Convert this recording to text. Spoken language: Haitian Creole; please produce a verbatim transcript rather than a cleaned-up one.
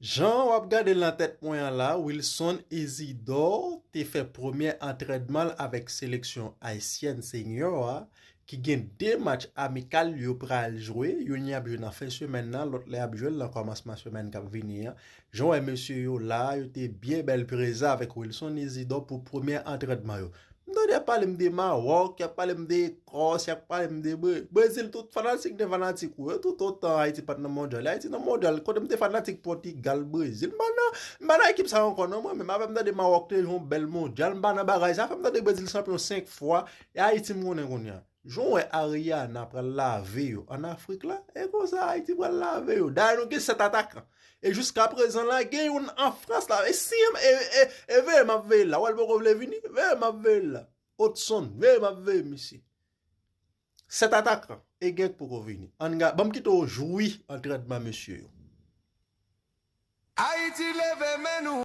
Jan w ap gade l nan tèt mwen an la, Wilson Isidore te fè premyè antrènman l avèk seleksyon ayisyèn senior a, ki gen de match amikal yo pral jwe, youn y ap jwe nan fen semèn nan, lòt la y ap jwe l nan kòmansman semèn k ap vini an. Jan w wè mesye yo la, yo te byen bèl prezan avèk Wilson Isidore pou premyè antrènman yo. M tande y ap pale m de Mawòk, y ap pale m de Ekòs, y ap pale m de Bre- Brezil, tout fanatik de fanatik ou yo, tout otan Ayiti pa t nan mondyal. Ayiti nan mondyal, kote m te fanatik Pòtigal, Brezil, m pa nan, m pa nan ekip sa yo ankò non, mwen menm, apre m tande Mawòk te jwe yon bèl mondyal, m pa nan bagay sa, fè m tande Brezil chanpyon senk fwa, e Ayiti m konnen kounye a. Jan w wè Ariana pral lave yo ann Afrik la, e konsa Ayiti pral lave yo. Dayè nou gen sèt atakan. E jiska prezan la, gen youn an Frans la. E si e, e, e veye m ap veye l la. W wè l poko vle vini, veye m ap veye l la. Otson, veye m ap veye misye. Sèt atakan, e gen k poko vini. Ann ga, ban m kite w jwi antrènman mesye yo. Ayiti leve men nou.